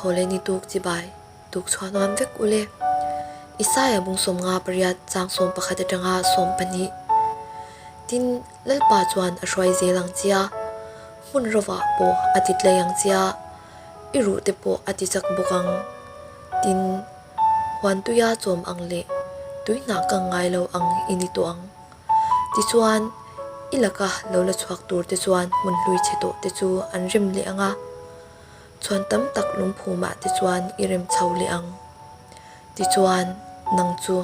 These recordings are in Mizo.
Thawhlehni tuk chibai tuk chhuah nuam vek u le. Isaia bung 58 chang 11 atanga 12. Tin, Lalpa chuan a hruai zel ang che a, hmun rovah pawh a ti tlei ang che a, i ruh te pawh a ti chak bawk ang. Tin, huan tuia chawm ang leh tui hnah kang ngai lo ang i ni tawh ang. Tichuan, i laka lo la chhuak tur te chuan hmun hlui chhe tawh te chu an rem leh ang a, chhuan tam tak lungphumah te chuan i rem chho leh ang. Tichuan, nang chu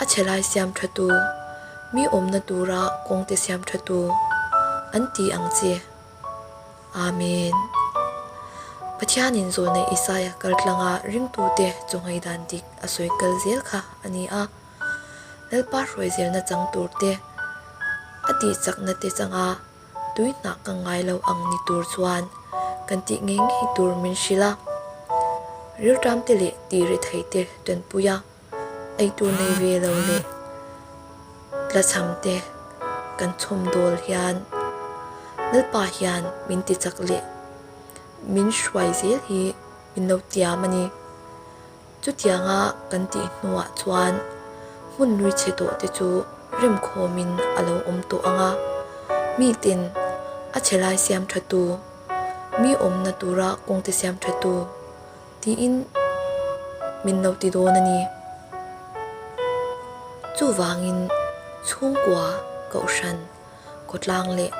a chhe lai siam tha tu, mi awmna tura kawng te siam tha tu an ti ang che. Amen. Pathianin zawlnei Isaia kaltlanga ringtute chawnghei dan dik a sawi kal zel kha a ni a. Lalpa hruai zelna chang tur te, a tih chakna te changa tui hnah ka ngai lo ang ni tur chuan kan tih ngei ngei tur min hrilh a. Rilṭam te leh tih rethei te tanpui a, eitur nei ve lo leh tlachham te kan chhawm dawl hian Lalpa hian min ti chak leh min hruai zel hi min lo tiam a ni. Chutianga kan tih hnuah chuan hmun lui chhe tawh te chu remkhawmin a lo awm tawh ang a, miten a chhe lai siam tha tu, mi awmna tura kawngte siam tha tu tiin min lo ti dawn a ni. Chuvangin chhungkua kohhran khawtlang leh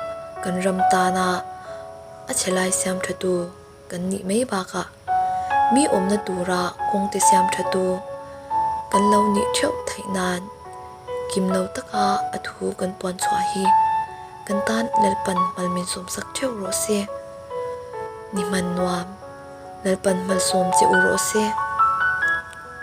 kan ram tana a chhe lai siam tha tu, Kan nih mai bakah mi awmna tura kawngte siam tha tu kan lo nih theuh theih nan kim lo taka a thu kan puan chhuah hi kan tan Lalpan malminsawm sak theuh rawh se. Ni hman nuam Lalpan malsawm che u rawh se.